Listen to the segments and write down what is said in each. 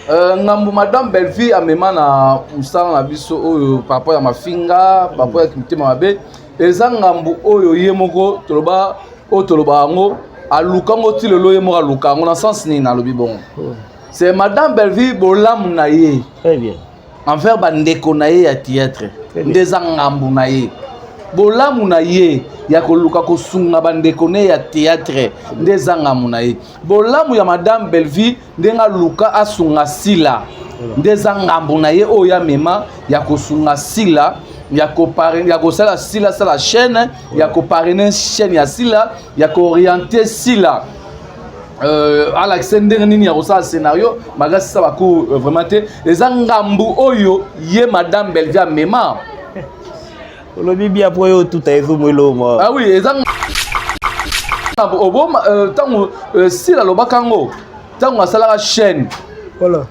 Ngambu madame Bellevue amema na mosala na biso oyo par rapport ya mafinga, par rapport ya motema mabe, eza ngambu oyo ye moko toloba, oyo toloba yango, aluka yango ti lelo. Ye moko aluka yango na sens nini? Nalobi bongo, c'est madame Bellevue, bolamu na ye Très bien. envers bandeko na ye ya théâtre. Très bien. Nde eza ngambu na ye, bolamu na ye ya koluka kosunga bandeko ne ya théâtre, nde eza ngambu na ye. Bolamu ya madame Bellevue, ndenge aluka asunga Sila, nde eza ngambu na ye oyo amema ya kosunga Sila, ya kosala Sila asala chaîne, ya koparrainer chaîne ya Sila, ya koorienter Sila, alakise ndenge nini ya kosala scénario makasi sa bacours. Vraiment te, eza ngambu oyo ye madame Bellevue amema. Olobi bien po oyo tuta ezumu eloma. Ah oui, eza ngambu oboma. Ntango Sila alobaka yango, ntango asalaka chaîne,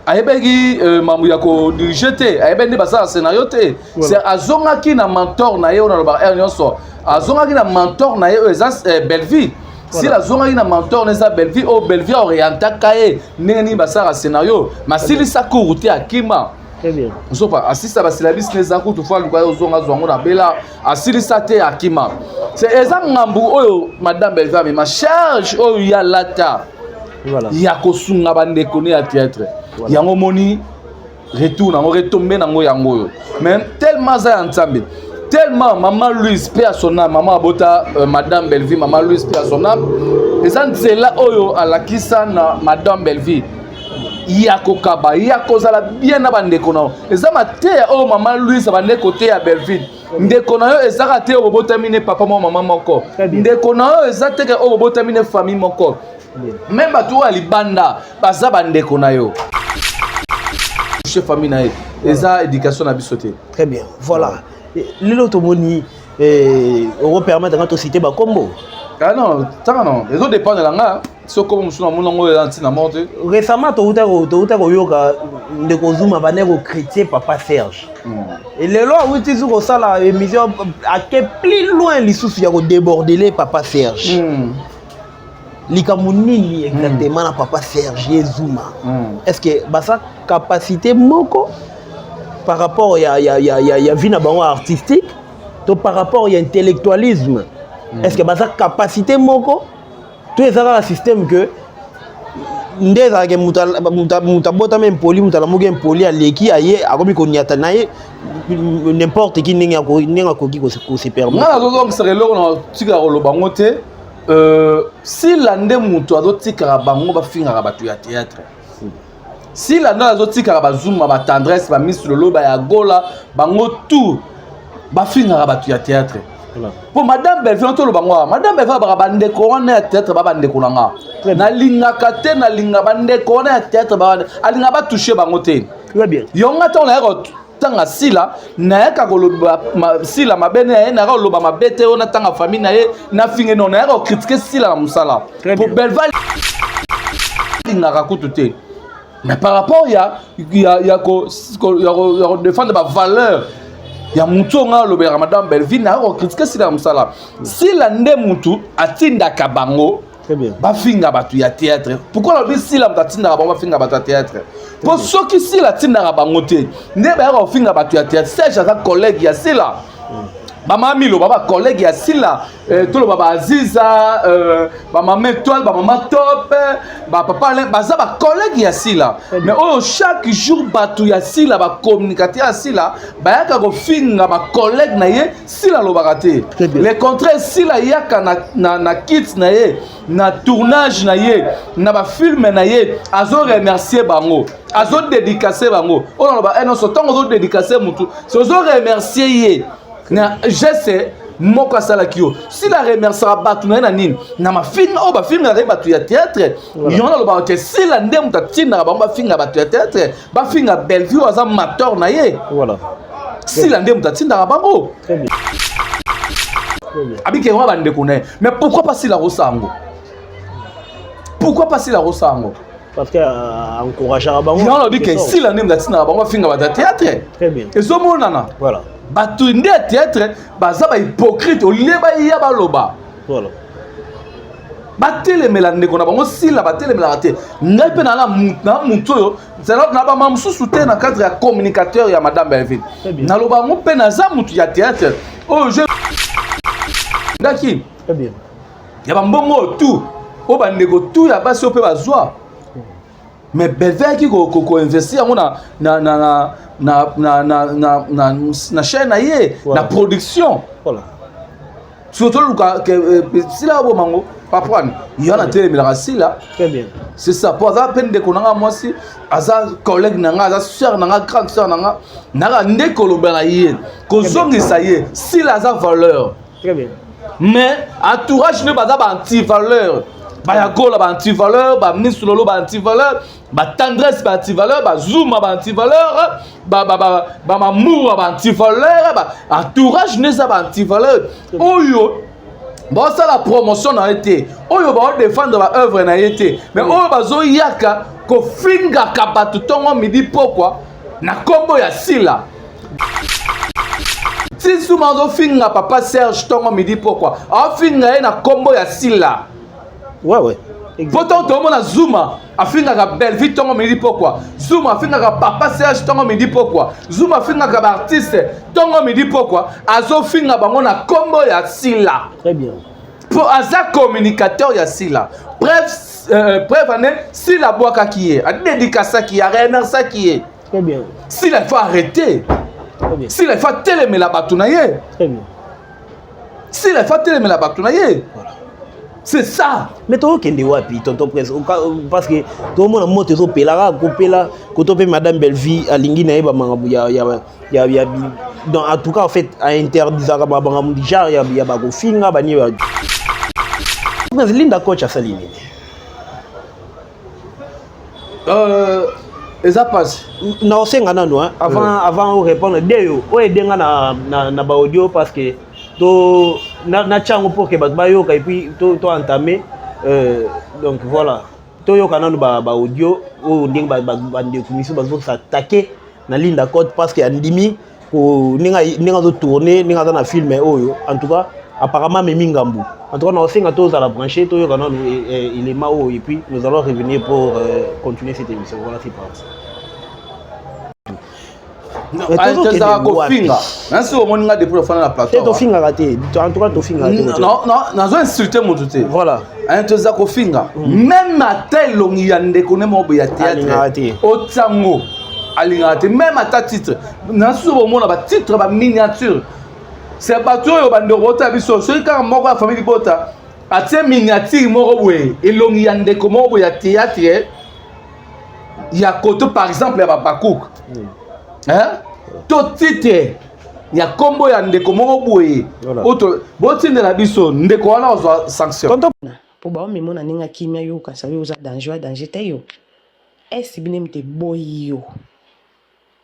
ayebaki mambo ya kodiriger te, ayebaki nde basala scénario te. C'est azongaki na mentor na ye oyo nalobaka heure nyonso, azongaki na mentor na ye oyo eza Bellevue. Sila azongaki na mentor na eza Bellevue, oyo Bellevue aorientaka ye ndenge nini basalaka scénario. Masilisa cours te, akima. Très bien. Nzopa asilisa basyllabus ne eza kutu fo aluka ye ozonga azwa yango na bela, asilisa te, akima. C'est eza ngambu oyo madame Bellevue amema, charge oyo ye alata ya kosunga bandeko ne ya théâtre. Yango moni retour nango, retombées nango yango oyo. Mais tellement aza ya Nzambe, tellement mama Louise, paix à son âme, mama abota madame Bellevue, mama Louise, paix à son âme, eza nzela oyo alakisa na madame Bellevue ya kokaba, ya kozala bien na bandeko na yo. Eza mateya oyo mama Louise abande koteya Bellevue: ndeko na yo ezaka te oyo bobotami ne papa moko, mama moko. Très bien. Ndeko na yo eza teke oyo bobotami ne famille moko. Même bato oyo ya libanda baza bandeko na yo. Chef famille na ye, eza éducation na biso te. Très bien, voilà. Lelo tomoni okopermettre nga tociter bakombo? Ah non, tanga non, ezodépendre na nga. Soki kombo mosusu namoni yango eza ntina moko te. Récemment touta koyoka ndeko Zuma bande kocritiquer papa Serge. Lelo awuti su kosala émission, ake plus loin lisusu ya kodéborder papa Serge. Likambo nini exactement na papa Serge, ye Zuma? Est ce que baza capacité moko par rapport ya vie na bango artistique to par rapport ya intellectualisme? Est ce que baza capacité moko to eza kaka système que nde ezalaka moto abotami impoli, moto alamuki impoli, aleki, aye akomi koniata na ye n'importe qui ndenge akoki kose permettre? Nga nazozongisaka eloko na tikaka koloba ngo te. Sila nde moto azotikaka bango bafingaka bato ya théâtre. Sila nde azotikaka bazuma, batendresse, bamisi lolo, bayagola, bango tout bafingaka bato ya théâtre. Mpo madame Bellevue, toloba ngo awa, madame Bellevue abaka bandeko wana ya théâtre, ba bandeko na nga, nalingaka te, nalinga bandeko wana ya théâtre, alinga batoucher bango te. Yonga ntango nayaka kotanga Sila, nayaka koloba Sila mabe na ye, nayaka koloba mabe te oyo natanga famille na ye, nafinge no, nayaka kocritiquer Sila na mosala. Po Bellevue alingaka kutu te, mais par rapport ya kodéfendre bavaleur ya mutu oyo ngai alobelaka, madame Bellevue, nayaka kocritiquer Sila na mosala. Sila nde mutu atindaka bango bafinga bato ya théâtre. Pourquoi nalobi Sila moto atindaka bango bafinga bato ya théâtre? Mpo soki Sila atindaka bango te, nde bayaka kofinga bato ya théâtre. Serge aza collègue ya Sila, bamama Milo ba bacollègue ya Sila, toloba baaziza, bamama Étoile, bamama Top, bapapa Alain, baza bacollègue ya Sila. Mais oyo chaque jour bato ya Sila, bacommunicateur ya Sila bayaka kofinga bacollègue na ye, Sila alobaka te. Le contraire, Sila yaka na kit na ye, na tournage na ye, na bafilm na ye, azoremercier bango, azodédicacer bango. Oyo naloba nyonso, ntango ozodédicacer motu, so ozoremercier ye na geste moko asalaki yo. Sila remerciaka bato na ye na nini? Na mafinga oyo bafingaka ye bato ya théâtre. Yango nalobaka ke Sila nde moto atindaka bango bafinga bato ya théâtre, bafinga Bellevue oyo aza mentor na ye. Sila nde moto atindaka bango abike yango bandeko na ye. Mais pourquoi pas Sila kosala yango? Pourquoi pas Sila kosala yango? Parce que encourageaka bango. Yango nalobi ke Sila nde moto atindaka bango bafinga bato ya théâtre. Ezomonana bato nde ya théâtre baza bahypocrite, olie baya baloba. Batelemela ndeko na bango Sila, batelemelaka te. Ngai mpe na mutu oyo na bama mosusu te na cadre ya communicateur ya madame Belleville. Naloba yango mpe naza mutu ya théâtre oyo je ndaki ya bambongo oyo tout oyo bandeko tout ya basi oyo mpe bazwa. Mais Belleville ayaki koinvestir yango na chaîne na ye, na production. Surtout luka Sila abomango paprane yo na telemelaka Sila. C'est ça, po aza mpe ndeko na nga mwasi, aza collègue na nga, aza sœur na nga, grande sœur na nga. Naka nde koloba na ye, kozongisa ye. Sila aza valeur, mais entourage nde baza ba-antivaleur. Bayagola ba-antivaleur, bamisulolo ba-antivaleur, batendresse ba-antivaleur, bazuma ba-antivaleur, bamamour ba-antivaleur. Entourage nde eza ba-antivaleur oyo baosala promotion na ye te, oyo baodéfendre baœuvre na ye te, mais oyo bazoyaka kofingaka bato ntongo, midi, pokwa na nkombo ya Sila. Ti Zuma azofinga papa Serge ntongo, midi, pokwa, aofinga ye na nkombo ya Sila. Po ntango toomona Zuma afingaka Belleville ntongo, midi, pokwa, Zuma afingaka papa Serge ntongo, midi, pokwa, Zuma afingaka baartiste ntongo, midi, pokwa, azofinga bango na nkombo ya Sila. Très bien. Mpo aza communicateur ya Sila. Bref, bref, ane Sila abwakaki ye, adédicasaki ye, aremerciaki ye. Très bien. Sila, il faut arrêter. Très bien. Sila, il faut atelemela bato na ye. Très bien. Sila, il faut atelemela bato na ye. C'est ça. Mais tokokende wapi, tonton Prince? Parce que tomona moto ezopelaka kopela koto mpe madame Belleville alingi na ye bamakambo ya, donc en tout cas, en fait, ainterdisaka bamakambo du genre ya bakofinga bani. Prince, Linda Coach asali nini? Eza mpasi. Na osenga nano avant orépondre de yo oyo edenga na baaudio, parce que to natia yango pour que bato bayoka et puis to entamer. Donc voilà, toyoka nano baaudio oyo ndenge bandeko misusu bazosatake na Linda Cote, parce que andimi ndenge azotourne, ndenge aza na film oyo. En tout cas, apparemment amemi ngambu. En tout cas, na osenga tozala branché, toyoka nano élément oyo et puis nous allons revenir pour continuer cette émission. Voilà, c'est parti. Tozalaka kofinga nasi omoni nga depuis ofanda na plateau. Tofingaka te, en tout cas tofingaka te. Nazo insulte motu te. Voilà. Toza kofinga, même ata elongi ya ndeko ne moko boye ya théâtre otiango, alingaka te. Même ata titre nasusu, bomona batitre, baminiature, c'est bato oyo bandeko botala biso. Soki kaka moko ya famille libota atie miniature moko boye, elongi ya ndeko moko boye ya théâtre ya koto, par exemple ya babakouk, hein? To titre ya nkombo ya ndeko moko boye, oyo botindela biso ndeko wana, ozwa sanction. Mpo baomemona ndenge akimia yo, okasa yo oza danger, oya danger te. Yo SB nde moto eboyi yo,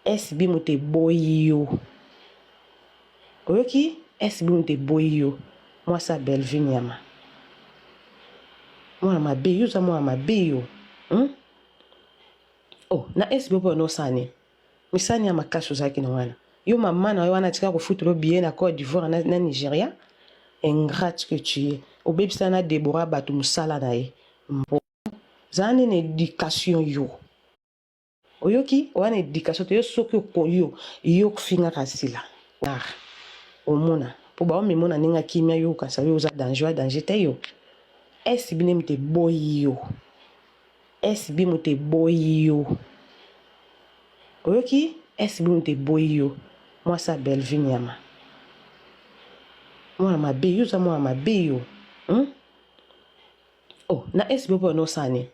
SB moto eboyi yo, oyoki? SB moto eboyi yo, mwasi ya Bellevue, nyama, mwana mabe. Yo oza mwana mabe yo, Oh, na SB mpo nosala nini? Misani ya makasi ozalaki na wana. Yo mama na yo wana atika kofutela billet na Côte d'Ivoire na Nigeria. Ingrate que tu es, obebisa na Debora bato mosala na ye. Mpo zala nde na éducation yo, oyoki? Wana éducation te. Yo soki yo yo fingaka Sila, omona mpo baomemona ndenge akimia yo, okasa yo oza danger, oya danger te. Yo SB nde moto eboyi yo, SB moto eboyi yo, oyoki? SB moto eboyi yo, mwasi ya Bellevue, nyama, mwana mabe. Yo oza mwana mabe yo, Oh, na SB mpo nosala nini?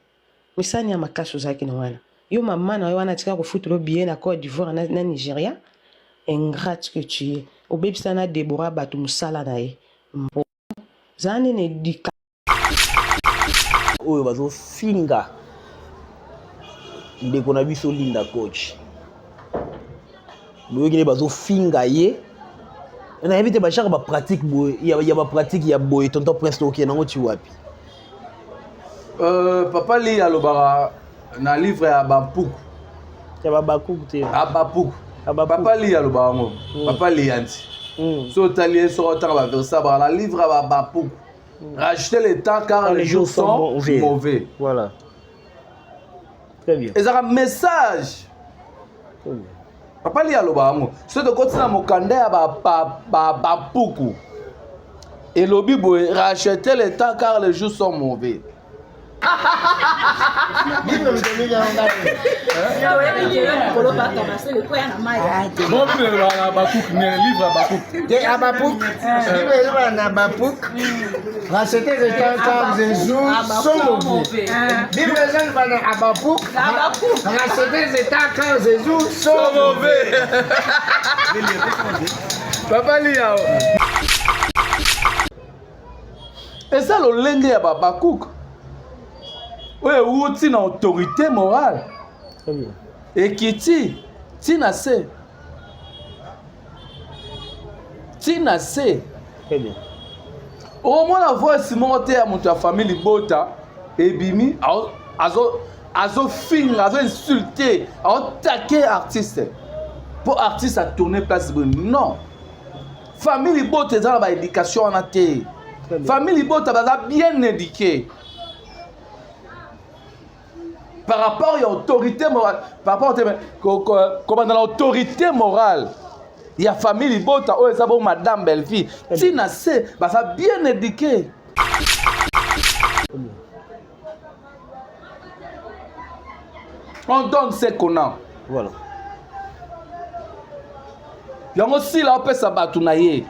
Misani ya makasi ozalaki na wana. Yo mama na yo wana atika kofutela billet na Côte d'Ivoire na Nigeria. Ingrate que tu es, obebisa na Debora bato mosala na ye. Mpo zala nde na éducation. Oyo bazofinga ndeko na biso Linda Coach, boyoki nde bazofinga ye? Nayebi te, bachaka bapratique boye ya bapratique ya boye. Tonton Prince, tokokende yango ti wapi? Papa Li alobaka na livre ya bampuku. Ya babakuku te. Abapuku. Papa Li alobaka yango. Papa Li yanti. So otali ye, soki otanga baverset, abaka na livre ya babapuku. Rachetez le temps car les jours sont mauvais. Mauvais. Voilà. Très bien. Ezalaka message. Très bien. Papa Li aloba yango. Soki tokoti na mokanda ya bampuku elobi boye, rachetez le temps car les jours sont mauvais. Racheter le temps car les jours sont mauvais. Bible eza na Habakkuk. Racheter le temps car les jours sont mauvais. Papa Liao. Eza lolenge ya Habakuk oyo ewuti na autorité morale ekiti ntina se ntina se. Okomona voice moko te ya moto ya famille libota ebimi azofinga, azoinsulte, aotake artiste mpo artiste atourne place boye. Non, famille libota eza na baéducation wana te. Famille libota baza bien éduqué par rapport ya autorité morale, par rapport te kobanda na autorité morale ya famille libota oyo eza bo madame Belleville ntina se, baza bien éduqué. On donne ce qu'on a. Voilà. Yango sila opesa bato na ye,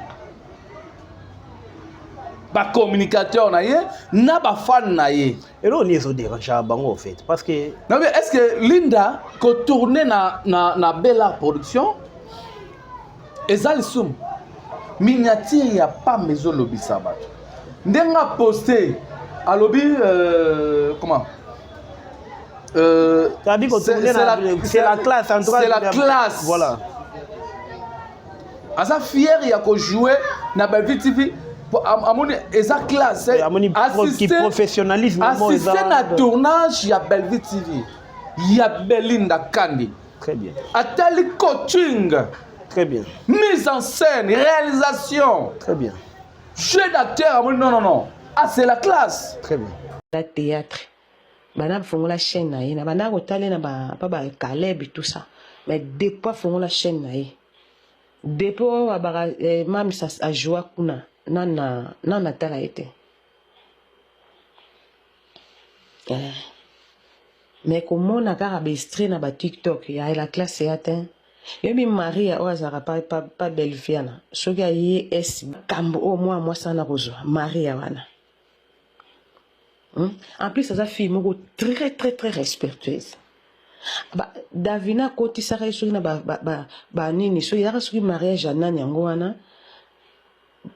bacommunicateur na ye na bafan na ye. Eloko nini ezodérange bango en fait? Parce que Non, mais est-ce que Linda kotourne na Bella Production eza lisumu? Miniature ya pamba ezolobisa bato. Ndenge aposte, alobi comment T'as dit qu'on tournait c'est la classe en tout cas. C'est la classe. Voilà. Aza fier ya kojouer na Bellevue TV. Amoni eza classe. Amoni ki professionnalisme mo eza. Assiste na tournage ya Bellevue TV ya Belinda Kandi. Très bien. Atali coaching. Très bien. Mise en scène, réalisation. Très bien. Jeu d'acteur, amoni non, non, non, ah, c'est la classe. Très bien. La théâtre bana fongola chaîne na ye na banda kotala na ba pa ba Caleb, tout ça, mais depuis fongola chaîne na ye, depuis oyo abaka mamisa ajoua kuna nana nana tala ye te. Mais komona kaka baextrait na baTikTok ya la classe ya te, yoyebi Maria oyo azalaka pa Belviana, soki aye es kambo oyo mwana mwasi wana kozwa Maria wana. En plus aza fille moko très très très respectueuse. Ba, Davina akotisaka ye soki na banini, soki ezalaka soki mariage ya nani yango wana,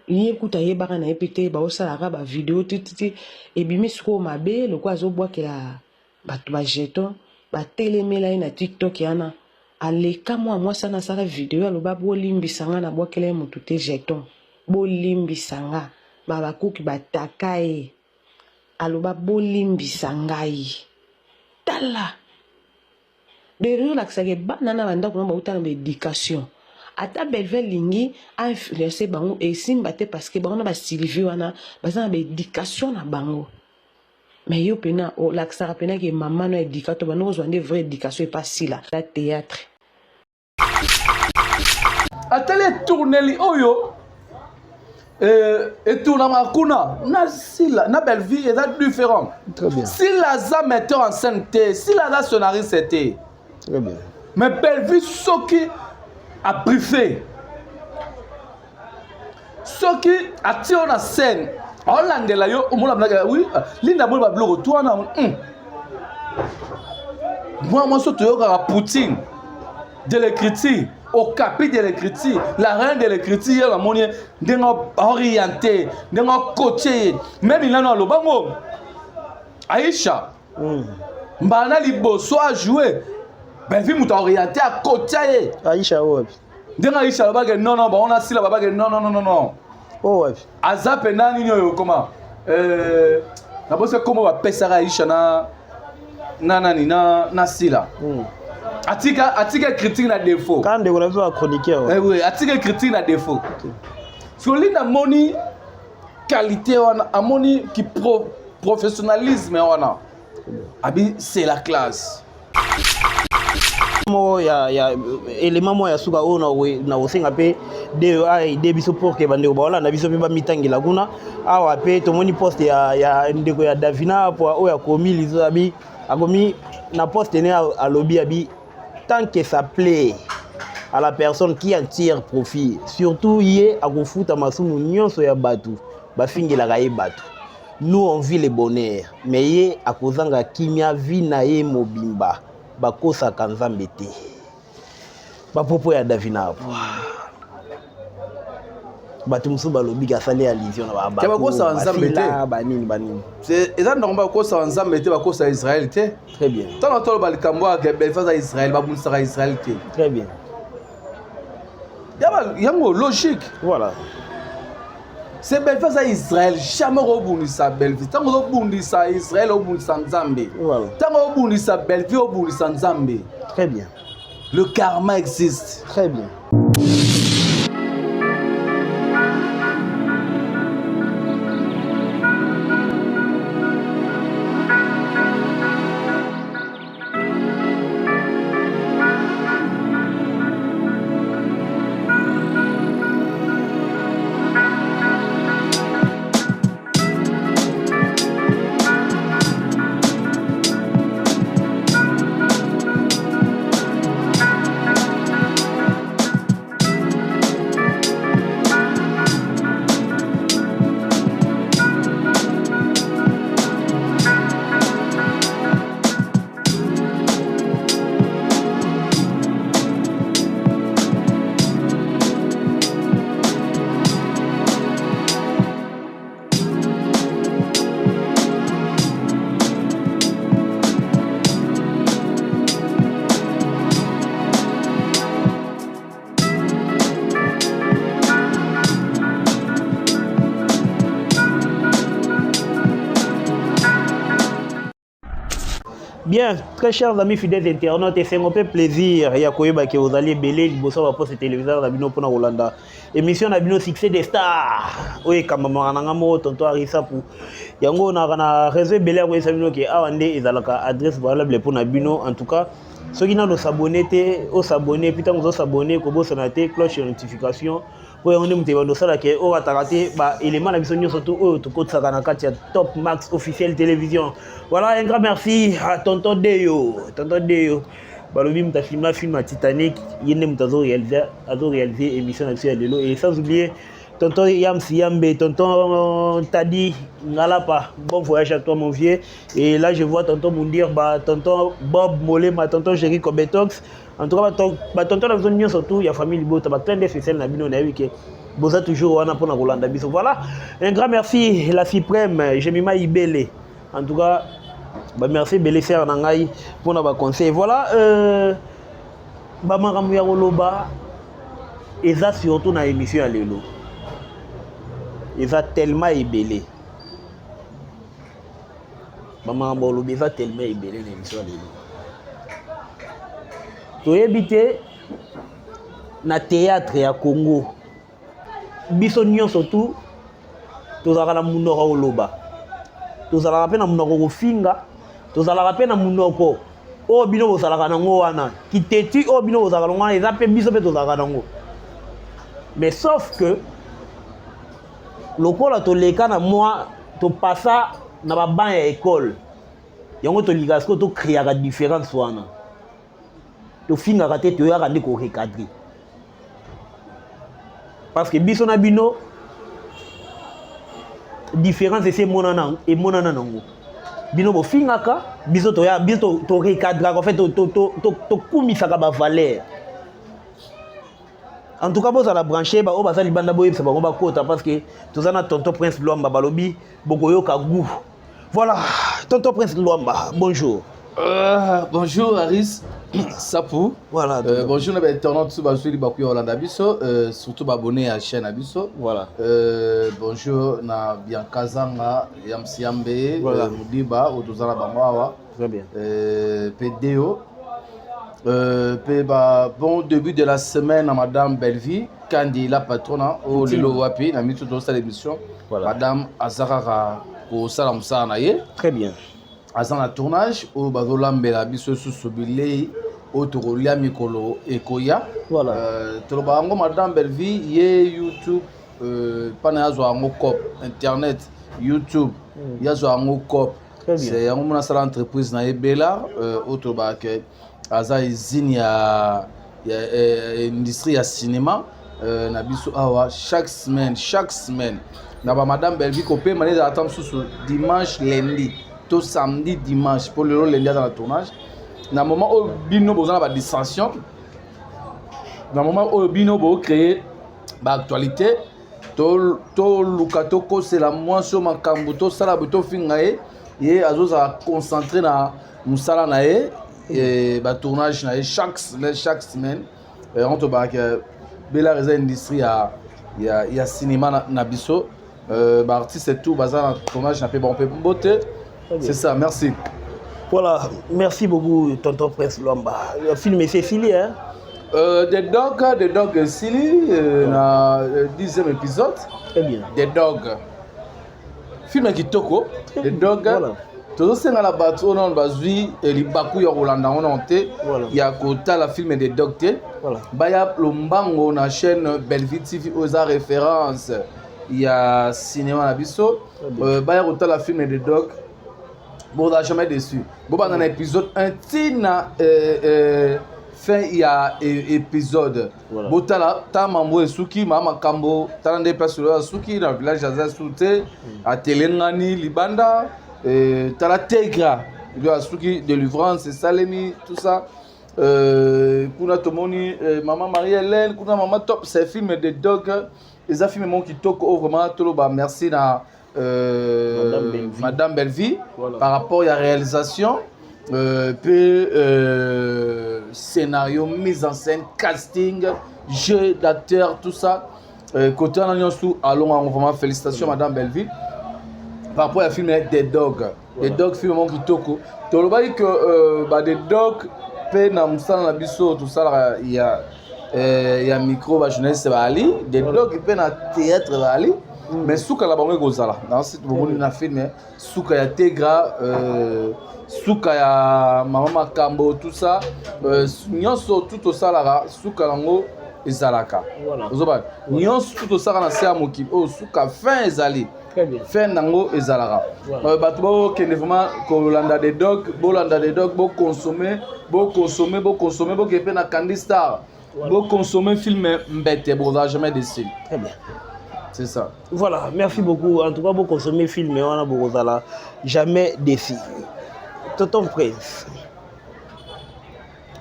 ye kuta ayebaka na ye mpe te. Baosalaka bavideo tititi, ebimi sikoyo mabe lokola azobwakela bato bajeton, batelemela ye na TikTok wana. Aleka mwa mwasi wana asala video, aloba: "Bolimbisa nga, nabwakela ye motu te jeton, bolimbisa nga." Babakuki bataka ye, aloba: "Bolimbisa ngai." Tala derrière, olakisaka bana na bandako na bauta na baéducation. Ata Belve elingi ainfluence bango, esimba te, parce que bango na basylvie wana baza na baéducation na bango. Mais yo mpena olakisaka mpena ke mama no éduka to bando kozwa nde vraie éducation epa sila la théâtre. Atali etourneli oyo etournamaka kuna na Sila na Bellevue eza différent. Très bien. Sila aza metteur en scène te, Sila aza scénariste te. Très bien. Mais Bellevue, soki abriefe, soki atie yo na scène, aolandela yo, omona bilaka. Oui, Linda, moni babiloko tu wana. Mwana mwasi oyo toyokaka Poutine de l'écriture, okapi de l'écriture, la reine de l'écriture, ye namoni ye ndenge orienté, ndenge akotie ye. Même nano alobango Aisha mbala na liboso ajoue, Belvi moto aorienté, akotia ye. Aisha oyo wapi? Ndenge Aisha alobaki non non, bango na Sila babaki non non non non non. Oyo wapi? Aza mpena nini oyo koma nabosi kombo bapesaka Aisha na nani na Sila. Atika critique na défaut. Kaka ndeko na biso bachroniqueur. Eh oui, atika critique na défaut. Soki Linda moni. qualité wana, amoni ki professionnalisme wana, abi c'est la classe. Moko ya élément moko ya suka oyo na kosenga mpe DEA aide biso pour que bandeko baolanda biso mpe bamitangela kuna. Awa mpe tomoni poste ya ndeko ya Davina po oyo akomi liso, abi akomi na poste ne, alobi abi: tant que ça plaît à la personne qui en tire profit, surtout ye akofuta masumu nyonso ya bato bafingelaka ye bato. Nous, on vit le bonheur, mais ye akozanga kimia vie na ye mobimba. Bakosaka Nzambe te. Bapropos ya Davina apo, bato mosusu balobi asali allusion na Te, bakosaka Nzambe te. Banini banini. Eza ndongo, bakosaka Nzambe te, bakosaka Israel te. Très bien. Ntango toloba likambo ya Belvi aza Israel, babunisaka Israel te. Très bien. Yango logique. Voilà. C'est Belvi aza Israel, jamais obundisa Belvi. Ntango ozobundisa Israel, obundisa Nzambe. Voilà. Ntango obundisa Belvi, obundisa Nzambe. Très bien. Le karma existe. Très bien. Bien, très chers amis fidèles internautes, esengo mpe plaisir ya koyeba ke ozali ebele liboso ya baposte téléviseur na bino mpona kolanda émission na bino Succès des Stars, oyo ekambamaka na nga moko, tonton Arisapu. Yango naka na réseau ebele ya koyebisa bino ke awa nde ezalaka adresse valable mpona bino. En tout cas, soki nano os'abonner te, os'abonner. Puis ntango ozos'abonner, kobosana te cloche ya notification, po yango nde moto ebanda osalaka oyo ataka te baélément na biso nyonso to oyo tokotisaka na kati ya Top Max Officiel Télévision. Voilà, un grand merci à tonton Deyo. Tonton Deyo, balobi moto afilma film ya Titanic, ye nde moto azoréalise émission na biso ya lelo. Et sans oublier tonton Yams Yambe, tonton Tadi Ngalapa, bon voyage à toi, mon vieux. Et là, je vois tonton Mundir ba, tonton Bob Molema, tonton Jerry Kobetox. En tout cas, batonton na biso nyonso tout ya famille libota, baclin de spécial na bino, nayebi ke boza toujours wana mpona kolanda biso. Voilà, un grand merci, la suprême Jemima Ibele. En tout cas, bamerci ebele, sere na ngai, mpona baconseil. Voilà, bamakambo ya koloba eza surtout na émission ya lelo eza tellement ebele. Bamakambo ya koloba eza tellement ebele na émission ya lelo. Toyebi te, na théâtre ya Congo, biso nyonso tu tozalaka na monoko koloba, tozalaka mpe na monoko kofinga, tozalaka mpe na monoko oyo bino bozalaka nango wana, kiteti oyo bino bozalaka nango wana, eza mpe biso mpe tozalaka nango. Mais sauf que lokola toleka na mwa topasa na baban ya école, yango tolingaka sikoyo tocréaka différence wana. Tofingaka te, toyaka nde korecadrer, parce que biso na bino, différence esi emonana, emonana nango. Bino bofingaka, biso toya, biso torecadraka, en fait tokumisaka bavaleur. En tout cas, bozala branché. Baoyo baza libanda, boyebisa bango bakota, parce que toza na tonton Prince Lwamba. Balobi bokoyoka goût. Voilà, tonton Prince Lwamba, bonjour. Bonjour Aris Sapu. Voilà. Bonjour na bainternaute so bazwili bakuya kolanda biso, surtout baabonné ya chaîne na biso. Voilà. Bonjour na Bianca Zanga, Yamsi Yambe, Voilà. Mudiba oyo toza na bango awa. Très bien. Mpe Deo. Pe ba bon début de la semaine à Madame Bellevie Kandi la patronne oyo lelo wapi na miso tozosala émission. Voilà. Madame aza kaka kosala mosala na ye. Très bien. Aza na tournage oyo bazolambela biso susu bilei oyo tokolia mikolo ekoya. Voilà. Toloba yango Madame Bellevie ye YouTube mpana yazwa yango cop internet YouTube yazwa yango cop. Très bien. C'est yango mona asala entreprise na ye Bella oyo tolobaka ke aza usine ya industrie ya cinéma na biso awa chaque semaine na ba Madame Bellevie kopema nde ezala ata mosusu dimanche, lundi to samedi, dimanche, mpo lelo lundi aza na tournage. Na moment oyo bino boza na badistraction, na moment oyo bino bocréer baactualité, toluka tokosela mwasi oyo makambo, tosala boye, tofinga ye, ye azozala concentré na mosala na ye, batournage na ye chaque semaine, chaque semaine. Yango tobakaka Belar eza industrie ya cinéma na biso. Baartiste tout baza na tournage na mpe bango mpe mbote. C'est ça, merci. Voilà, merci beaucoup, tonton Prince Lwamba. Le film est fini, hein? The Dog, The Dog esili na 10e épisode. Très bien. The Dog. Film ya kitoko, The Dog. Voilà. Tozosenga na bato oyo nano bazwi libaku ya kolanda yango nano te, Voilà. ya kotala film The Dog te, Voilà. baya lombango na chaîne Bellevue TV oyo eza référence ya cinéma na biso. Très bien. Baya kotala film The Dog, bozala jamais déçu. Bobanda na épisode 1 ntina fin ya épisode. Voilà. Botala ta mambo esuki maa makambo, tala nde place oyo asuki na village, aza su te, atelengani libanda. Tala Tegra oyo asuki, délivrance esalemi, tout ça. Kuna tomoni mama Marie Hélène, kuna mama Top. C'est film de Dog, eza film moko kitoko oyo vraiment toloba merci na Madame Bellevue. Madame Bellevue Voilà. par rapport à réalisation, pe scénario, mise en scène, casting, jeu d'acteur, tout ça. Côté wana nyonso alongo yango, vraiment félicitations Madame Bellevue par rapport à film The Dog. The Dog, film moko kitoko. Tolobaki que ba The Dog mpe na mosala na biso tosalaka ya micro, bajournaliste baali The Dog mpe na théâtre baali, mais suka na bango ekozala nasi bomoni na film, suka ya Tegra, suka ya mama Makambo, tout ça. Nyonso tu tosalaka, suka nango ezalaka. Voilà. Ozoba nyonso tu tosalaka na se ya mokili oyo, suka, fin ezali. Très bien. Fin nango ezalaka. Voilà. Bato bokende vraiment kolanda The Dog, bolanda The Dog, boconsommer, boconsommer, boconsommer, bokende mpe na Candy Star. Voilà. Boconsommer film mbete, bozala jamais déçu. Très bien. C'est ça. Voilà, merci beaucoup. En tout cas, vous consommez film, mais on a beaucoup là. Jamais déçu. Tonton Prince.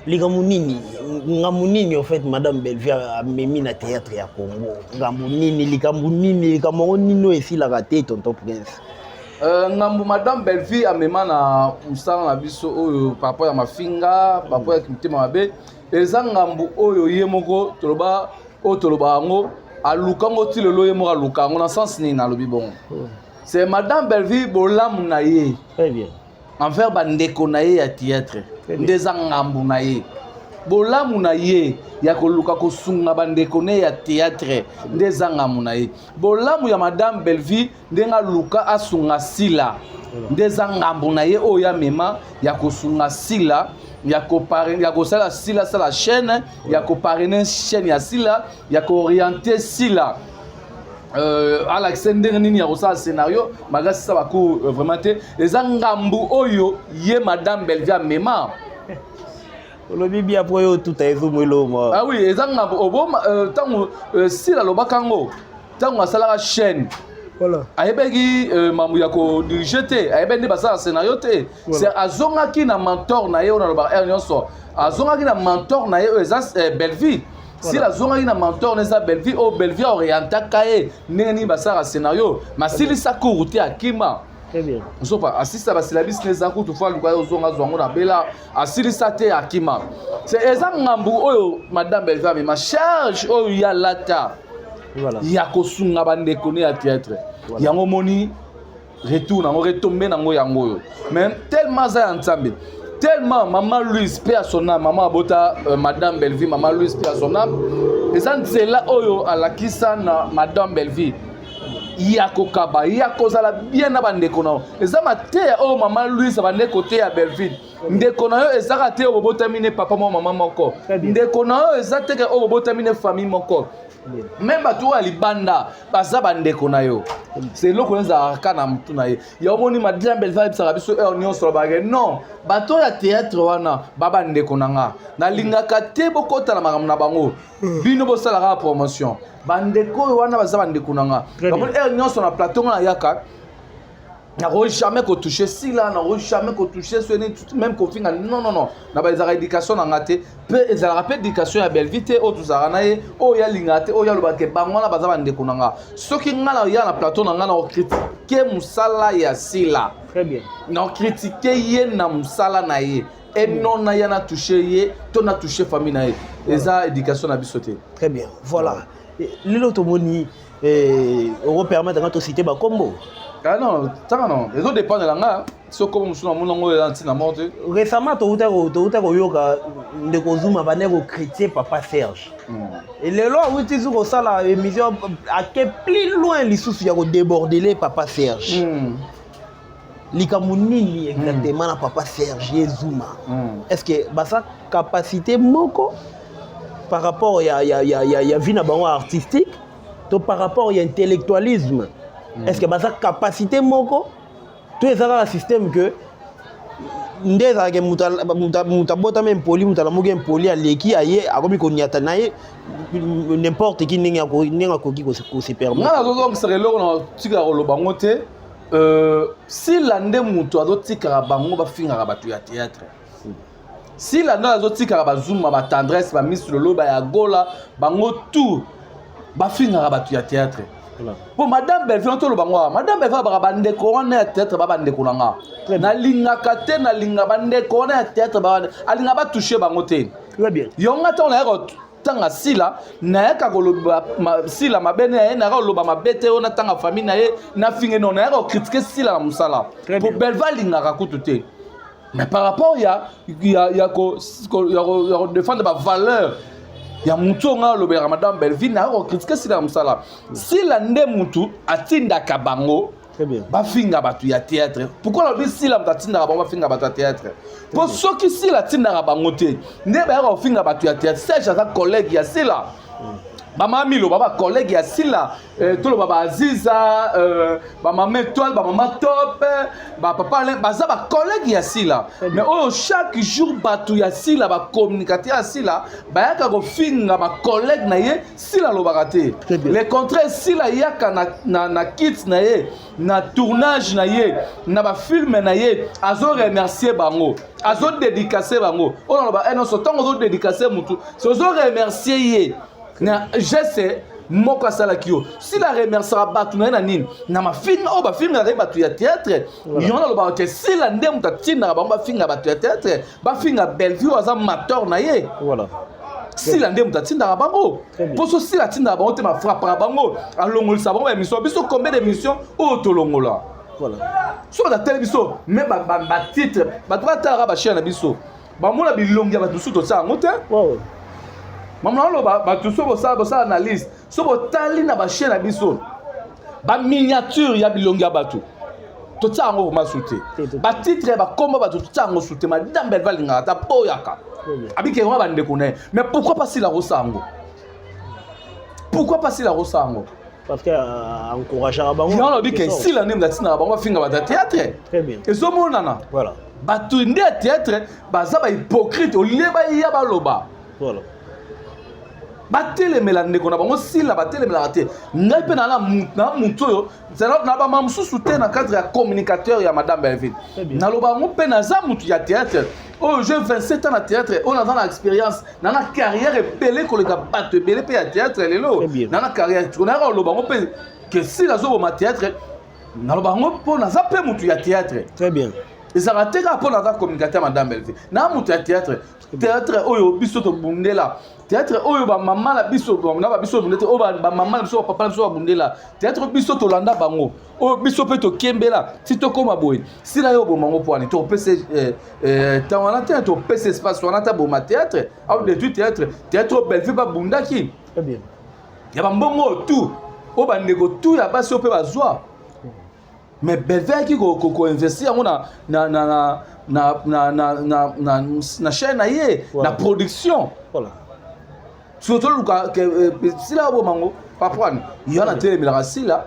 Likambo nini, ngambo nini en fait Madame Bellevue amemi na théâtre ya Congo? Ngambo nini, likambo nini, likambo yango nini oyo esilaka te, tonton Prince? Ngambo Madame Bellevue amema na mosala na biso oyo par rapport ya mafinga, par rapport ya motema mabe, eza ngambo oyo ye moko toloba, oyo toloba yango aluka yango ti lelo. Ye moko aluka yango na sens nini nalobi bongo? C'est Madame Bellevue, bolamu na ye Très bien. envers bandeko na ye ya théâtre Très bien. nde eza ngambu na ye. Bolamu na ye ya koluka kosunga bandeko ne ya théâtre nde eza ngambu na ye. Bolamu ya Madame Bellevue, ndenge aluka asunga Sila, nde eza ngambu na ye oyo amema ya kosunga Sila, ya kosala Sila asala chaîne, ya koparrainer chaîne ya Sila, ya koorienter Sila, alakisa ndenge nini ya kosala scénario makasi sa bacours. Vraiment te, eza ngambu oyo ye Madame Bellevue amema. Olobi bien po oyo tuta ezomweloma. Ah oui, eza ngambu oboma. Ntango Sila alobaka yango, ntango asalaka chaîne, ayebaki mambo ya kodiriger te, ayebaki nde basala scénario te. C'est azongaki na mentor na ye oyo nalobaka heure nyonso, azongaki na mentor na ye oyo eza Bellevue. Sila azongaki na mentor na eza Bellevue, oyo Bellevue aorientaka ye ndenge nini basalaka scénario. Masilisa cours te, akima. Très bien. Ozopa asilisa basyllabus ne eza kutu fo aluka ozonga azwa yango na bela, asilisa te, akima. C'est eza ngambu oyo Madame Bellevue amema, charge oyo ye alata ya kosunga bandeko ne ya théâtre. Yango omoni retour nango, retombées nango yango oyo. Mais tellement aza ya Nzambe. Tellement mama Louise, paix à son âme, mama abota madame Bellevue, mama Louise, paix à son âme, eza nzela oyo alakisa na madame Bellevue ya kokaba, ya kozala bien na bandeko na yo. Eza mateya oyo mama Louise abande koteya Bellevue: ndeko na yo ezaka te oyo bobotami ne papa moko, mama moko. Ndeko na yo eza teke oyo bobotami ne famille moko. Même bato oyo ya libanda baza bandeko na yo. C'est eloko oyo ezalaka kaka na motu na ye. Ya omoni, madame Bellevue ayebisaka biso heure nyonso, alobaka: "Non, bato oyo ya théâtre wana ba bandeko na nga, nalingaka te bokɔta na makambo na bango. Bino bosalaka ya promotion. Bandeko oyo wana baza bandeko na nga." Bamoni heure nyonso na plateau nga nayaka, nakoki jamais kotouche Sila, nakoki jamais kotouche soni, même kofinga. Non, non, non, na ba ezalaka éducation na nga te, mpe ezalaka mpe éducation ya Bellevue te oyo tozalaka na ye, oyo alingaka te, oyo alobaka bango wana baza bandeko na nga. Soki nga na ya na plateau na nga, na kocritiquer mosala ya Sila, Très bien. na kocritiquer ye na mosala na ye e non na ya na touche ye to na touche famille na ye. Eza éducation na biso te. Très bien, voilà. Lelo tomoni okopermettre nga tociter bakombo? Ah non, taka non, ezodépendre na nga. Soki kombo mosusu namoni yango eza ntina mort te. Récemment touta koyoka ndeko Zuma bande kocritiquer papa Serge. Lelo awuti su kosala émission, ake plus loin lisusu ya kodébordele papa Serge. Likambo nini exactement na papa Serge ye Zuma? Est ce que baza capacité moko par rapport ya vie na bango artistique to par rapport ya intellectualisme? Est ce que baza capacité moko to eza kaka système que nde ezalaka moto abotami impoli, moto alamuki impoli, aleki, aye akomi koniata na ye n'importe qui ndenge akoki kose permettre? Nga nazozongisaka eloko na tikaka koloba ngo te. Sila nde moto azotikaka bango bafingaka bato ya théâtre. Sila nde azotikaka bazuma, batendresse, bamisi lolo, baya gola, bango tout bafingaka bato ya théâtre. Po madame Bellevue, toloba ngo awa, madame Bellevue abaka bandeko wana ya théâtre ba bandeko na nga, nalingaka te, nalinga bandeko wana ya théâtre, alinga batouche bango te. Yonga ntango nayaka kotanga Sila, nayaka koloba Sila mabe na ye, nayaka koloba mabe te oyo natanga famille na ye, nafinge. No, nayaka kocritiquer Sila na mosala, po Bellevue alingaka kutu te. Mais par rapport ya kodéfendre bavaleur ya mutu oyo ngai alobelaka, madame Bellevue, nayaka kocritiquer Sila na mosala. Sila nde mutu atindaka bango bafinga bato ya théâtre. Pourquoi nalobi Sila moto atindaka bango bafinga bato ya théâtre? Mpo soki Sila atindaka bango te, nde bayaka kofinga bato ya théâtre. Serge aza collègue ya Sila, bamama Milo ba bacollègue ya Sila, toloba baaziza, bamama Étoile, bamama Top, bapapa Alain, baza bacollègue ya Sila. Mais oyo chaque jour bato ya Sila, bacommunicateur ya Sila bayaka kofinga bacollègue na ye, Sila alobaka te. Le contraire, Sila yaka na kit na ye, na tournage na ye, na bafilm na ye, azoremercier bango, azodédicace bango. Oyo naloba nyonso, ntango ozodédicace mutu, so ozoremercier ye na geste moko asalaki yo. Sila remerciaka bato na ye na nini? Na mafinga oyo bafingaka ye bato ya théâtre. Yango nalobaka ke Sila nde moto atindaka bango bafinga bato ya théâtre, bafinga Bellevue oyo aza mentor na ye. Sila nde moto atindaka bango. Mpo so Sila atindaka bango te, bafrappaka bango, alongolisa bango baémission. Biso combien d'émission oyo tolongola? So bato ateli biso me batitre, bato batalaka bachaîne na biso, bamona bilongi ya bato mosusu, tosala yango te. Mama, naloba bato so bosala analyse, so botali na bachaîne na biso, baminiature ya bilongi ya bato, totia yango koma su te. Batitre ya bakomba bato, totia yango su te. Madame Bellevue alingaka ta boyaka abikeke ngo bandeko na ye. Mais pourquoi pas Sila kosala yango? Pourquoi pas Sila kosala yango? Parce que encourageaka bango. Yango nalobi ke Sila nde moto atindaka bango bafinga bato ya théâtre. Ezomonana. Bato nde ya théâtre baza bahypocrite. Olie baya baloba, batelemela ndeko na bango Sila, batelemelaka te. Ngai mpe na mutu oyo na bama mosusu te na cadre ya communicateur ya madame Belleville, naloba yango mpe naza mutu ya théâtre oyo, j'ai 27 ans na théâtre oyo, naza na expérience na carrière ebele koleka bato ebele mpe ya théâtre lelo. Na carrière nayaka koloba yango mpe ke Sila azoboma théâtre. Naloba yango mpo naza mpe mutu ya théâtre. Très bien. Ezalaka te kaka mpo naza communicateur, madame Bellevue, na moto ya théâtre. Théâtre oyo biso tobundela, théâtre oyo bamama na biso na babiso babundela te, oyo bamama na biso, bapapa na biso babundela, théâtre biso tolanda bango, oyo biso mpe tokembela ti tokóma boye. Sila yo oboma yango mpo wani topesa temps wana te, topesa espace wana te. Boma théâtre ao détruit théâtre, théâtre oyo Bellevue babundaki ya bambongo oyo tout, oyo bandeko tout ya basi oyo mpe bazwa, mais Bellevue ayaki koinvestir yango na chaîne na ye, na production. Surtout luka Sila aboma yango paprane yo wana telemelaka Sila.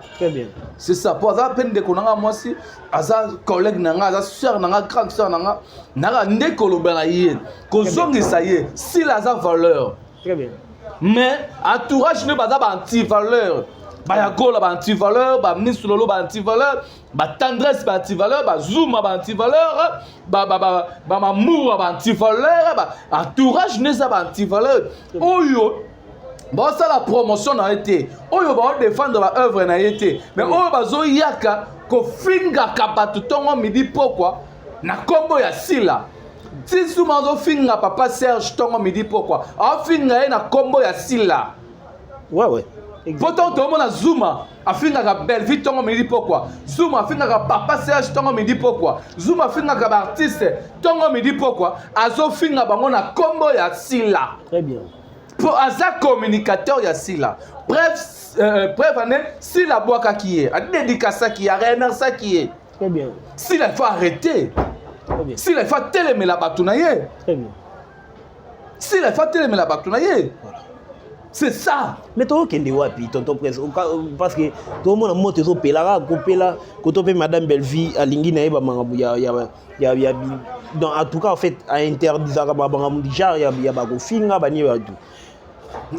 C'est ça, po aza mpe ndeko na nga mwasi, aza collègue na nga, aza sœur na nga, grande sœur na nga. Naka nde koloba na ye, kozongisa ye. Sila aza valeur, mais entourage nde baza baantivaleur. Bayakola baantivaleur, bamisulolo baantivaleur, batendresse baantivaleur, bazuma baantivaleur, bamamour baantivaleur. Entourage nde eza baantivaleur oyo baosala promotion na ye te, oyo baodéfendre baœuvre na ye te, mais oyo bazoyaka kofingaka bato ntongo, midi, pokwa na nkombo ya Sila. Ti Zuma azofinga papa Serge ntongo, midi, pokwa, aofinga ye na nkombo ya Sila. Po ntango toomona Zuma afingaka Bellevue ntongo, midi, pokwa, Zuma afingaka papa Serge ntongo, midi, pokwa, Zuma afingaka baartiste ntongo, midi, pokwa, azofinga bango na nkombo ya Sila. Très bien. Mpo aza communicateur ya Sila. Bref, bref, ane Sila abwakaki ye, adédicasaki ye, aremerciaki ye. Très bien. Sila, il faut arrêter. Très bien. Sila, il faut atelemela bato na ye. Très bien. Sila, il faut atelemela bato na ye. C'est ça. Mais tokokende wapi, tonton Prince? Parce que tomona moto ezopelaka kopela koto mpe madame Bellevue alingi na ye bamakambo ya donc en tout cas, en fait, ainterdisaka bamakambo genre ya bakofinga bani bato.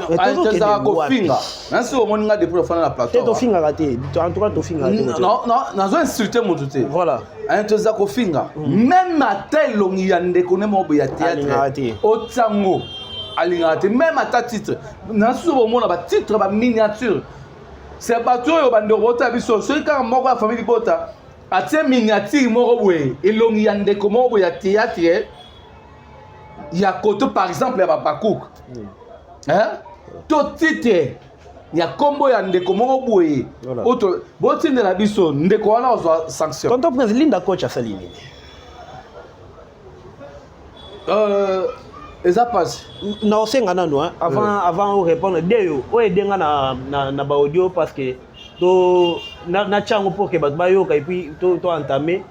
Ezalaka kofinga nasi omoni nga depuis ofanda na te. Plateau. Tofingaka te, en tout cas tofingaka te. Nazo insulte motu te. Voilà. Toza kofinga même ata elongi ya ndeko ne moko boye ya Alingaka théâtre te. Otiango alingaka te, même ata titre. Nasusu bomona batitre, baminiature, c'est bato oyo bandeko botala biso. Soki kaka moko ya famille libota atie miniature moko boye, elongi ya ndeko moko boye ya théâtre ya koto, par exemple ya babakouk, hein? To titre ya nkombo ya ndeko moko boye, oyo botindela biso ndeko wana ozwa sanction. Tonton Prince, Linda Coach asali nini? Eza pasi. Na osenga nanu, hein, avant répondre deyo oyo edenga na baaudio, parce que to natia yango pour que bato bayoka et puis to entamer.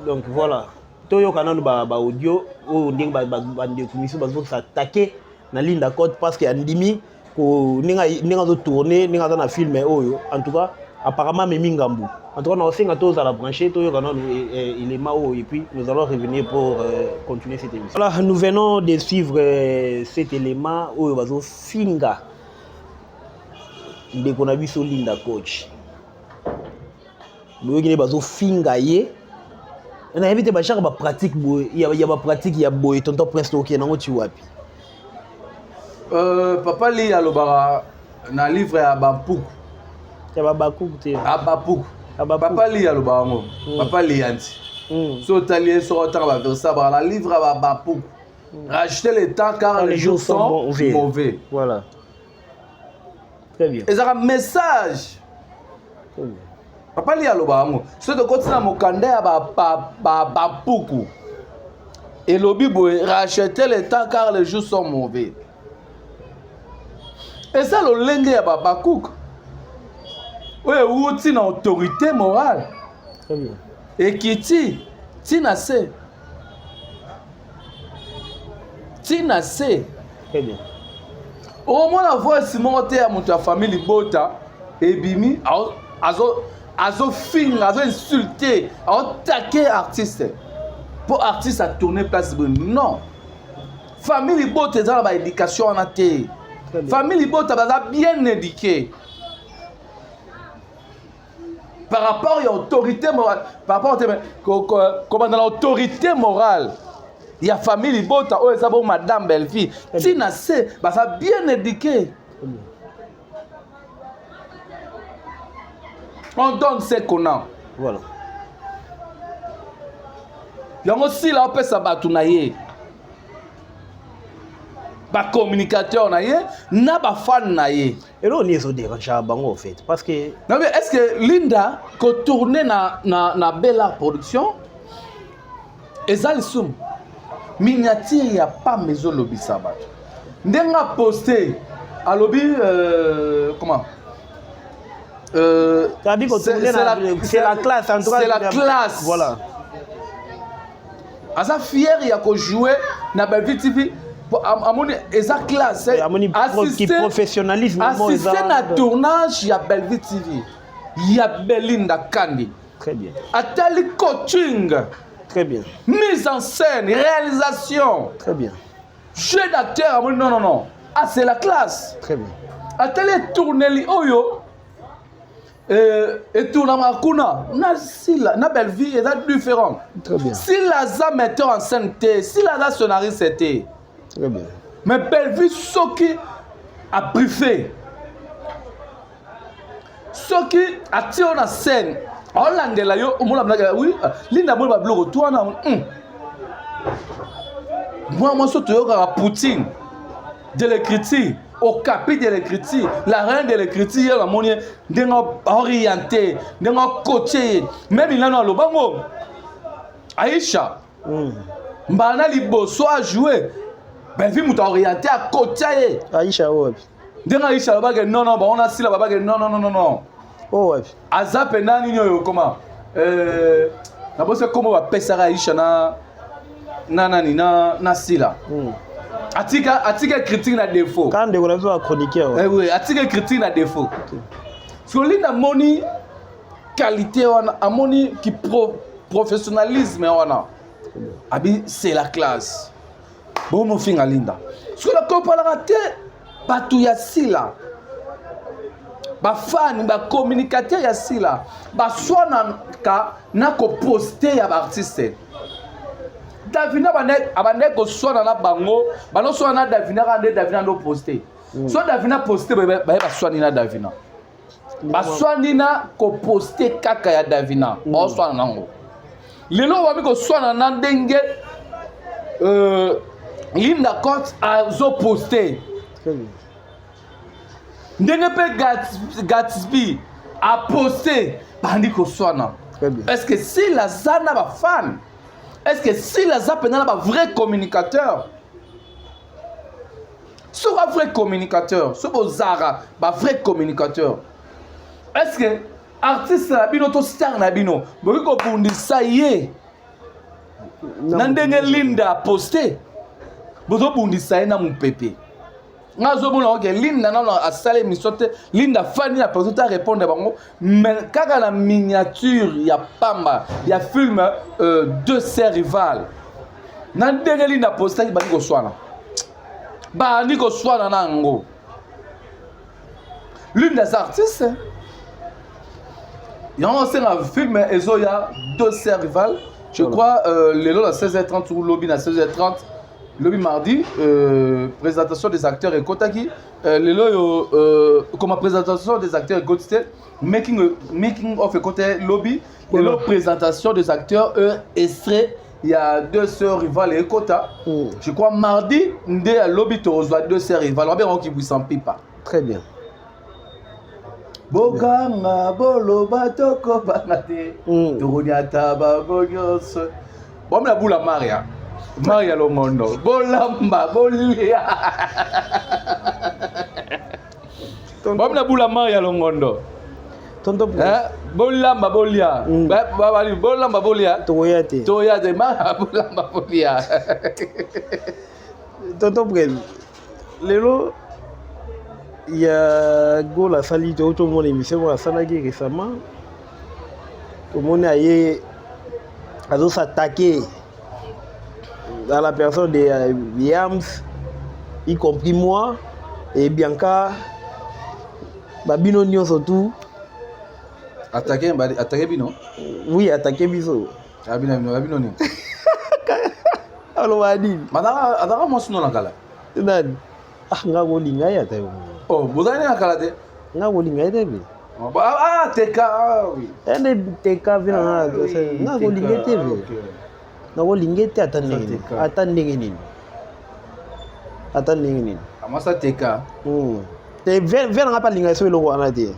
Donc voilà, toyoka nanu baaudio oyo ndenge bandeko misusu bazosatake na Linda Cote, parce que andimi ndenge azotourne, ndenge aza na film oyo. En tout cas, apparemment amemi ngambu. En tout cas, na osenga tozala branché, toyoka nanu élément oyo et puis nous allons revenir pour continuer cette émission. Voilà, nous venons de suivre cet élément oyo bazofinga ndeko na biso Linda Coach. Boyoki nde bazofinga ye. Nayebi te bachaka bapratique boye ya bapratique ya boye. Tonton Prince, tokokende yango ti wapi? Papa Li alobaka na livre ya bampuku. Ya babakuku te. Abapuku. Abapuku. Papa Li alobaka yango. Papa Li yanti so otali ye, soki otanga baverset, abaka na livre ya bampuku: "Rachetez le temps car les jours sont mauvais." Mauvais. Voilà, très bien. Ezalaka message. Très bien. Papa Li alobaka yango. Soki tokoti na mokanda ya bampuku, elobi boye: "Rachetez le temps car les jours sont mauvais." Eza lolenge ya babakuku oyo ewuti na autorité morale. Très bien. Ekiti ntina se, ntina se. Très bien. Okomona voice moko te ya moto ya famille libota ebimi azofinga, azoinsulte, aotake artiste mpo artiste atourne place boye. Non, famille libota eza na baéducation wana te. Très bien. Famille libota baza bien éduqué par rapport ya autorité morale, par rapport te kobanda na autorité morale ya famille libota oyo eza bo madame Bellevue ntina se, baza bien éduqué. Très bien. On donne ce qu'on a. Voilà. Yango Sila opesa bato na ye, bacommunicateur na ye na bafan na ye. Eloko nini ezoderangeaka bango en fait? Parce que Non, mais est-ce que Linda kotourne na Bella Production eza lisumu? Miniature ya pamba ezolobisa bato. Ndenge aposte, alobi comment T'as dit qu'on tournait c'est la classe en tout cas. C'est la classe. Voilà. Aza fier ya kojouer na Bellevue TV. Amoni eza classe. Amoni ki professionnalisme. Assisté na tournage ya Bellevue TV ya Belinda Kandi. Très bien. Atali coaching. Très bien. Mise en scène, réalisation. Très bien. Jeu d'acteur, amoni non non non. Ah, c'est la classe. Très bien. Atali tourneli oyo etournamaka kuna na Sila na Bellevue eza différent. Très bien. Sila aza metteur en scène te, Sila aza scénariste te. Très bien. Mais Bellevue soki abriefe, soki atie yo na scène, aolandela yo, omona bilaka oui, Linda amoni babiloko tu wana. Mwa mwasi toyokaka Poutine de l'écriture, okapi de l'écriture, la reine de l'écriture, ye namoni ye ndenge orienté, ndenge akotie ye. Même nano alobango Aisha mbala na liboso ajoue, Bellevue moto aorienté, akotia ye. Aisha oyo wapi? Ndenge Aisha alobaki non non, bango na Sila babaki non non non non non. Oyo wapi? Aza mpena nini oyo koma nabosi kombo bapesaka Aisha na nani na Sila. Atika critique na défaut. Quand ndeko na biso ba chroniqueur. Eh oui, atika critique na défaut. So Linda amoni qualité wana, amoni ki professionnalisme wana, abi c'est la classe. Bomofinga Linda, soki nakopalaka te, bato ya Sila, bafani, bacommunicateur ya Sila baswanaka na koposte ya baartiste. Davina abandaki koswana na bango, bandoswana na Davina kaka nde Davina ndo poste. So Davina poste, baye baswani na Davina, baswani na koposte kaka ya Davina, baoswana nango. Lelo bami koswana na ndenge Linda Cote azoposte, Très bien. ndenge mpe Gatsby aposte, bandi koswana. Très bien. Est ce que Sila aza na bafan? Est ce que Sila aza mpenza na bavrai communicateur? Soki bavrai communicateur, soki bozalaka bavrai communicateur, est ce que artiste na bino to star na bino bokoki kobundisa ye na ndenge Linda aposte? Bozobundisa ye na mopepe. Nga azomona oke Linda nano asala émission te, Linda afandi na plateau te arépondre bango, mais kaka na miniature ya pamba ya film Deux sœurs rivales, na ndenge Linda apostaki, bandi koswana, bandi koswana na yango. Linda aza artiste, yango osenga film ezoya, Deux sœurs rivales, je crois lelo na 16h30 ou lobi na 16h30, lobi mardi. Présentation des acteurs ekotaki lelo oyo. Comme présentation des acteurs ekoti te, making of ekota lobi. Lelo présentation des acteurs, extrait ya Deux sœurs rivales ekota. Je crois mardi nde ya lobi tozwa Deux sœurs rivales, babenga kibwisa mpipa. Très bien. Bokanga boloba, tokobanga te. Tokoniata bango nyonso. Bomela bula Maria, Maria Longondo, bolamba bolia. Bomela bula Maria Longondo. Tonton. Eh, bolamba bolia. Bolamba bolia. Tokoya te. Toya te, Maria, bolamba bolia. Tonton Brel, lelo ya Gol asali, tomona émission moko asalaki récemment, tomoni aye azos'attaquer à la personne de Yams, y compris moi et Bianca, babino nyonso tout. Attaquer, attaquer bino? Oui, attaquer biso. Abino bino, abino nini? Aloba nini? Azalaka mwasi no na kala. Nani? Ah, nga kolinga ye ata yo. Oh, bozali na kala te? Nga kolinga ye te be. Ah, teka, ah, oui. Ende teka vi na nga. Ah, oui, nga kolinga ye te teka, be. Ok. Nakolinga ye te ata ndenge nini. Ata ndenge nini. Ata ndenge nini. Amasa teka. Te ve ve nanga pa linga so eloko wana te.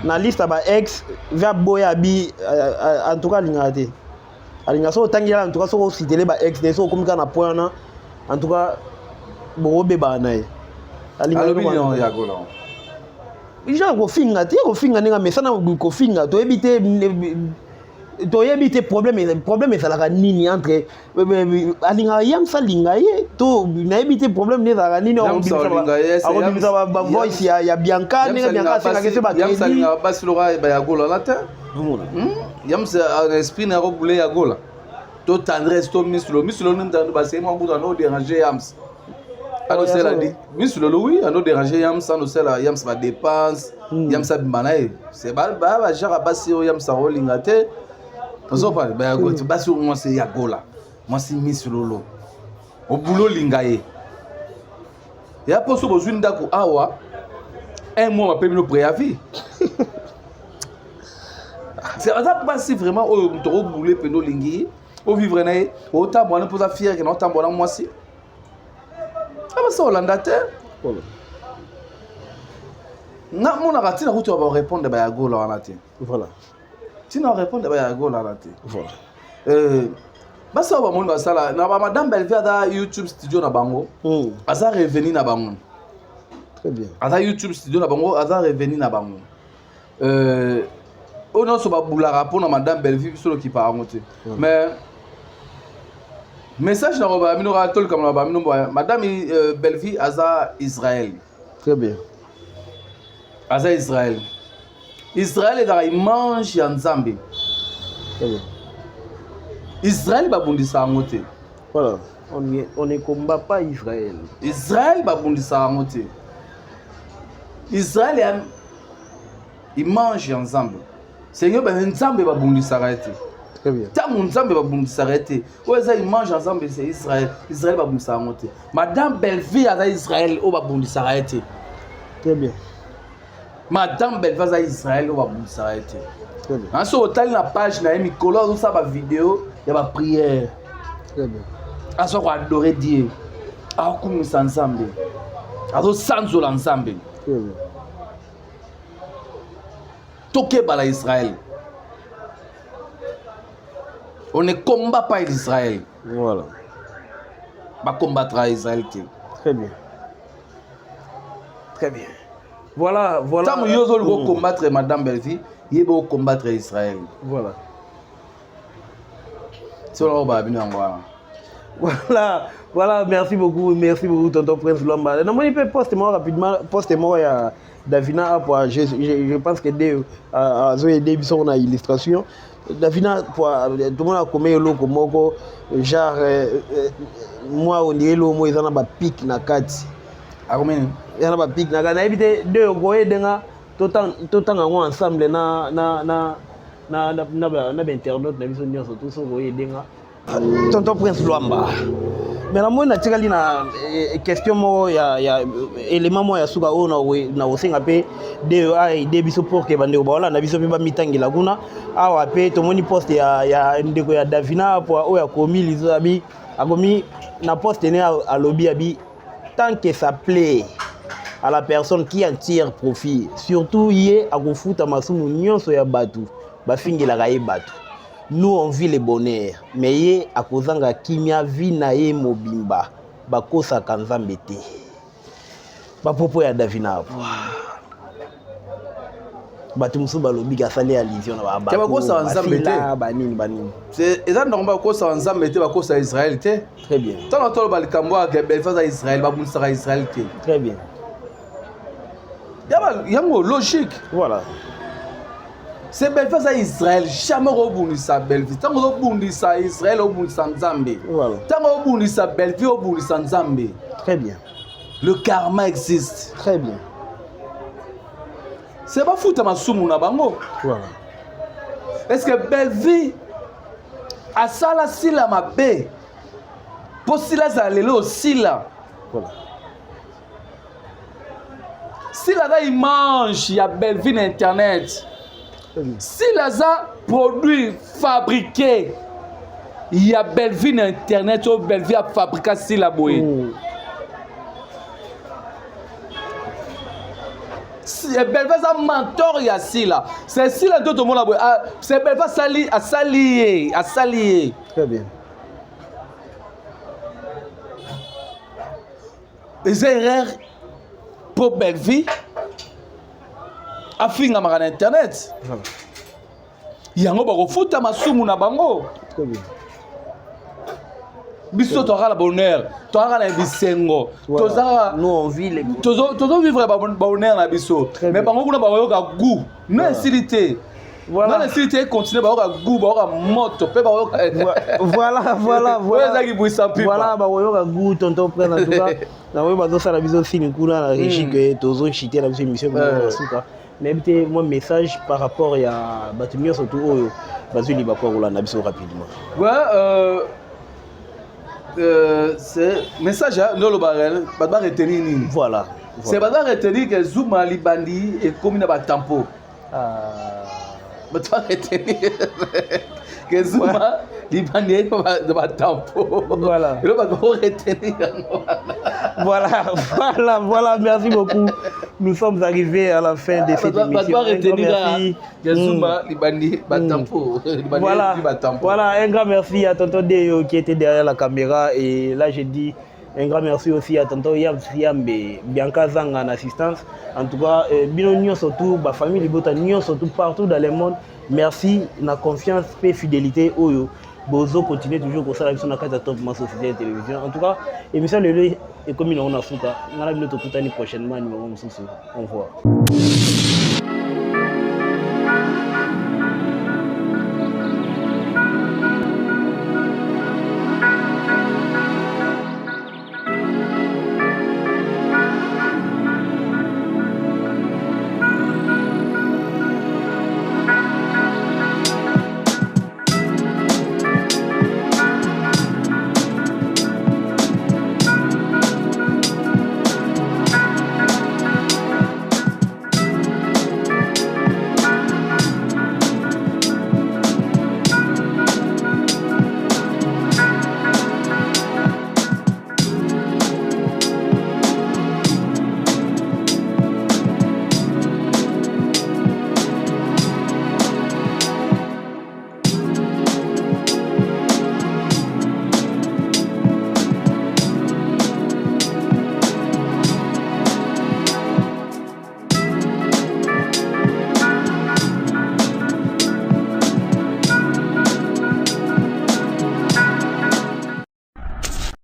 Na liste ba ex ve aboya bi en tout cas alingaka te. Alingaka so otangi en tout cas so ositele ba ex ne so okomi kaka na point wana en tout cas bokobebana na ye. Alingaka Alobi eloko wana nini te. ya Gola? Genre kofinga te, kofinga ndenge amesana kofinga, toyebi te toyebi te problème problème ezalaka nini entre alingaka yamsa alinga ye to nayebi te problème nini ezalaka nini akobimisa ba voice ya, ya Bianca ndenge Bianca asengaki se ba crédit alingaka basi loka ba ya Gola la te yamsa esprit na yakobule ya Gola to tendresse to mislo mislo nini basei mwa kutu ano déranger yams anosala di misulolo oui ano déranger yams anosala yams ba dépense yams abima na ye c'est ba ba ba genre basi oyo yams akolinga te ozopa basi oyo mwasi ya Gola mwasi misulolo obula olinga ye ya mposo bozwi ndako awa un mois bape bino préavis. Aza basi vraiment oyo moto okobule mpenza olingi ye ovivre na ye otambola mpo oza fier ke na otambola mwasi abasi olanda te. Namonaka ntina kutu ya barépondre bayagola wana te. Ntina barépondre bayagola wana te. Basi oyo bamoni basala na bamadame Bellevue aza YouTube studio na bango, aza revenu na bango. Très bien. Aza YouTube studio na bango, aza revenu na bango. Oyo nyonso babulaka mpona madame Bellevue, biso lokipa yango te. Mais message na kobaya bino kaka tolukama na bamino, madame Bellevue aza Israël. Très bien. Aza Israël. Israël ezalaka image ya Nzambe. Très bien. Israël babundisa yango te. Voilà. On ne combat pas Israël. Israël babundisa yango te. Israël ya image ya Nzambe, seigneur, Nzambe babundisaka ye te. Très bien. Ntango Nzambe babundisaka ye te, oyo eza image ya Nzambe, c'est Israël. Israël babundisaka yango te. Madame Bellevue aza Israël oyo babundisaka ye te. Très bien. Madame Bellevue aza Israël oyo babundisaka ye te. Très bien. Soki otali na page na ye, mikolo azosala bavideo ya baprière. Très bien. Aza koadorer Dieu, akokumisa Nzambe, azosanzola Nzambe. Très bien. Tokebala Israël, on ne combat pas Israël. Bacombattra Israël te. Très bien. Très bien. Voilà, voilà. Ntango yo ozoluka ocombattre madame Bellevue, yeba ocombattre Israël. Soki obala bino yango wana. Voilà, merci beaucoup, tonton Prince Lomba. Namoni mpe poste moko rapidement, poste moko ya Davina Apwa, je pense que de azo aider biso na illustration. Davina Apwa, tout le monde a commis eloko moko, genre moi on dirait eloko moko eza na ba pic na kati. Akomi nini? Eza na ba pic na kati. Nayebi te de okoyede nga totanga yango ensemble na na na na na na ba na ba internaute na biso nyonso tout soki oyede nga. Tonton Prince Lwamba. Mais namoni natikali na question moko ya élément moko ya suka oyo na kosenga mpe de aide biso pour que bandeko baolanda biso mpe bamitangela kuna. Awa mpe tomoni poste ya ndeko ya Davina po oyo akomi lizo abi akomi na poste ne alobi abi: tant que ça plaît à la personne qui en tire profit, surtout ye akofuta masumu nyonso ya bato bafingelaka ye bato. Nous, on vit le bonheur, mais ye akozanga kimia vie na ye mobimba. Bakosaka Nzambe te. Bapopo ya Davina Apo, bato mosusu balobi asali allusion na Te, bakosaka Nzambe te. Banini banini. Eza ndongo bakosaka Nzambe te, bakosa Israel te. Très bien. Ntango toloba likambo ake Bellevue aza Israel, babundisaka Israel te. Très bien. Yango logique. C'est Bellevue aza Israel, jamais okobundisa Bellevue. Ntango ozobundisa Israel, obundisa Nzambe. Ntango obundisa Bellevue, obundisa Nzambe. Très bien. Le karma existe. Très bien. C'est bafuta masumu na bango. Est ce que Bellevue asala Sila mabe mpo Sila azala lelo osila? Sila aza image ya Bellevue na internet. Très bien. Sila aza produit fabriqué. Ya Bellevue na internet oyo Bellevue afabrika Sila boye. Bellevue aza mentor ya Sila. C'est Sila nde tomona boye. Ah, c'est Bellevue asali asali ye, asali ye. Très bien. Eza erreur mpo Bellevue afingamaka na internet. Voilà. Yango bakofuta masumu na bango. Très bien. Biso tozalaka na bonheur, tozalaka na bisengo, tozalaka nous on vit les tozovivre bonheur na biso, mais bango kuna bakoyoka goût no esili te. Voilà. Non, esili te, continue, bayoka goût, bayoka moto mpe bayoka. Voilà, voilà, voilà. Oyo ezaki bwisa mpipa. Voilà, bakoyoka goût, tonton Prince. En tout cas, na oyo bazosala biso sini kuna na régie que tozochite na biso émission na suka. Nayebi te, mwa message par rapport ya bato nyonso tu oyo bazwi libaku ya kolanda biso rapidement. Ouais, c'est message nde olobaka bato baretenir nini? Voilà. C'est bato baretenir ke Zuma libandi ekomi na batampo. Bato baretenir ke Zuma libandi ekomi na batampo. Voilà. Elo bato baretenir yango wana. Voilà, merci beaucoup. Nous sommes arrivés à la fin de cette Bato émission. Un grand baretenir merci. ke Zuma libandi batampo. Libandi Voilà, ekomi batampo. voilà, un grand merci à tonton Deyo qui était derrière la caméra. Et là, j'ai dit un grand merci aussi à tonton Yab Siambe, Bianca Zanga en assistance. En tout cas, bino nyonso surtout, ba famille Libota nyonso surtout partout dans le monde. Merci na confiance et fidélité oyo. Bozo continuer toujours comme ça la mission na kati ya Top Mass officielle télévision. En tout cas, émission lelo ekomi na ona suka. Ngala bino tokutani prochainement numéro mosusu. Au revoir.